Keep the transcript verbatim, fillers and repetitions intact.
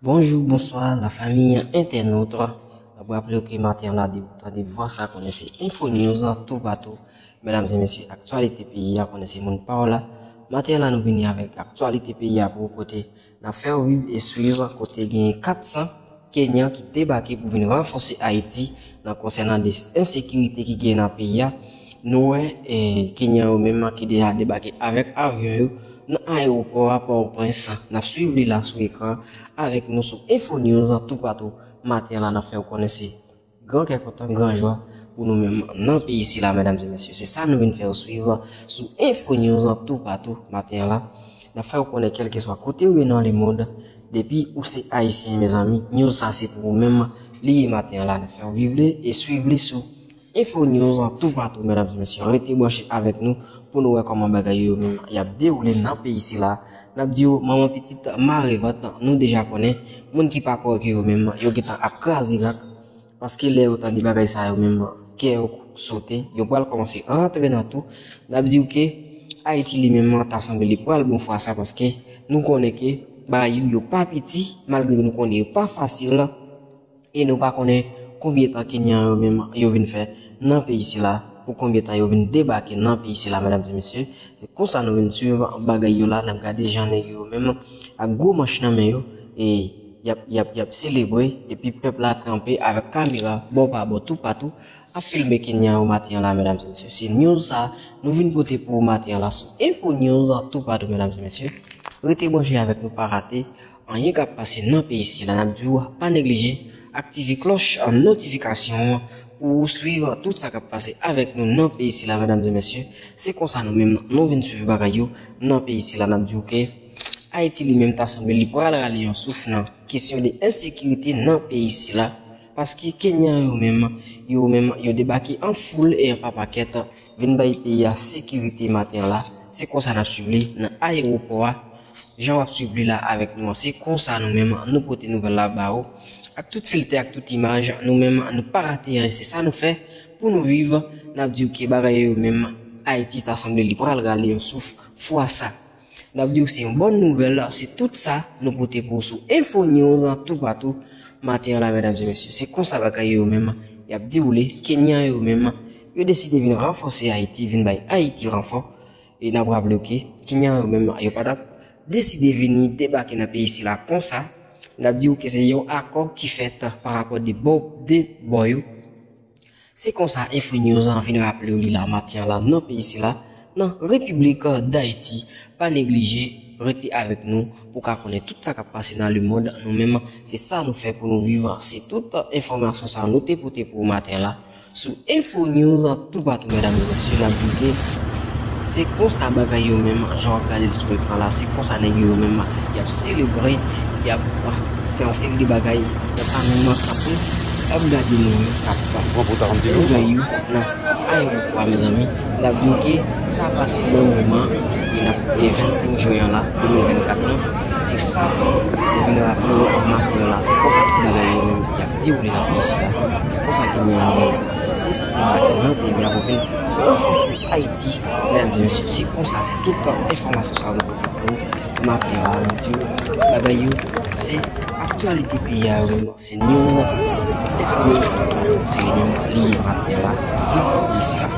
Bonjou, bonswa, lafanmi entènot. N ap raple w ke maten an la, depi w tande vwa sa, konnen se Info News toupatou. Medam e mesye, aktyalite peyi a, konnen se moun pa w la. Maten an la, nou vini avèk aktyalite peyi a pou w, kote n ap fè w viv e swiv, kote genyen kat san Kenyan ki debake pou vin ranfòse Ayiti nan konsènan de ensekirite ki genyen nan peyi a. Nou wè, eh, Kenyan yo menm ki deja debake avèk avyon yo nan ayewopò a Pòtoprens. N ap swiv li la sou ekran avèk nou sou Info News toupatou. Maten an la, n ap fè w konnen se gran kè kontan, gran jwa pou nou menm nan peyi sila, medam e mesye. Se sa nou vin fè w swiv sou Info News toupatou maten an la. N ap fè w konnen kèlkeswa kote ou ye nan lemonn, depi ou se Ayisyen, mezanmi, news sa se pou ou menm li ye maten an la. N ap fè w viv li e swiv li sou Info News toupatou, medam e mesye. Rete branche avèk nou pou nou wè kòman bagay yo menm y ap dewoule nan peyi sila. N ap di w, manman pitit mare vant, nou deja konnen, moun ki pa kòrèk yo menm, yo gentan ap kraze rak. Paske lè yo tande bagay sa yo menm, kè yo sote, yo pral kòmanse rantre nan tou. N ap di w ke Ayiti li menm ta sanble li pral bon fwa sa, paske nou konnen ke bagay yo, yo pa piti, malgre nou konnen yo pa fasil. E nou pa konnen konbyen tan Kenyan yo menm yo vin fè nan peyi sila, pou konbyen tan yo vin debake nan peyi sila, medam e mesye. Se konsa nou vin swiv bagay yo la, n ap gade jan nèg yo menm ak gwo manch nan men yo, e y ap, y ap, y ap selebre, epi pèp la kanpe avèk kamera bò pa bò, toupatou, ap filme Kenyan yo maten an la, medam e mesye. Se news sa nou vin pote pou ou maten an la sou Info News toupatou, medam e mesye. Rete branche avèk nou, pa rate anyen k ap pase nan peyi sila. N ap di w, pa neglije aktive klòch an notifikasyon an pou w swiv tout sa k ap pase avèk nou nan peyi sila, medam e mesye. Se konsa nou menm, nou vin swiv bagay yo nan peyi sila. N ap di w ke Ayiti li menm ta sanble li pral rale yon souf nan kesyon de ensekirite nan peyi sila. Paske Kenyan yo menm, yo menm, yo debake an foul e an pa pakèt, vin bay peyi a sekirite maten an la. Se konsa n ap swiv li nan ayewopò a. Jan w ap swiv li la avèk nou an, se konsa nou menm, nou pote nouvèl la ba ou. Ak tout filtè, ak tout imaj, nou menm, nou pa rate anyen, se sa nou fè pou nou viv. N ap di w ke bagay yo menm, Ayiti ta sanble li pral rale yon souf fwa sa. N ap di w se yon bòn nouvèl, se tout sa nou pote pou w sou Info News toupatou maten an la, medam e mesye. Se konsa bagay yo menm y ap dewoule. Kenyan yo menm, yo deside vin ranfòse Ayiti, vin bay Ayiti ranfò. E n ap raple w ke Kenyan yo menm, yo pa t ap deside vini debake nan peyi sila konsa. N ap di w ke se yon akò ki fèt pa rapò de bò, de bò yo. Se konsa Info News an vin raple w li la maten an la nan peyi sila, nan Repiblik Dayiti. Pa neglije rete avèk nou pou w ka konnen tout sa k ap pase nan lemonn. Nou menm, se sa nou fè pou nou viv. Se tout enfòmasyon sa nou te pote pou ou maten an la sou Info News toupatou, medam e mesye, n ap di w ke se konsa bagay yo menm, jan w ap gade l sou ekran la, se konsa nèg yo menm y ap selebre, y ap fè yon seri de bagay, y ap amenn kanpe, y ap gade moun yo k ap ouvè yo nan ayewopò a, mezanmi. N ap di w ke sa pase nan moman, e n ap, e vennsenk jen an la, de mil vennkat lan, se sa nou vin raple w maten an la, se konsa tout bagay yo menm y ap dewoule nan peyi sila, se konsa Kenyan yo menm deside debake nan peyi a pou vin ranfòse Ayiti, medam e mesye, se konsa, se tout enfòmasyon sa yo nou pote pou ou maten an la, nou di w, bagay yo, se aktyalite peyi a yo menm, se news, enfòmasyon, se li menm li ye maten an la, nan peyi sila.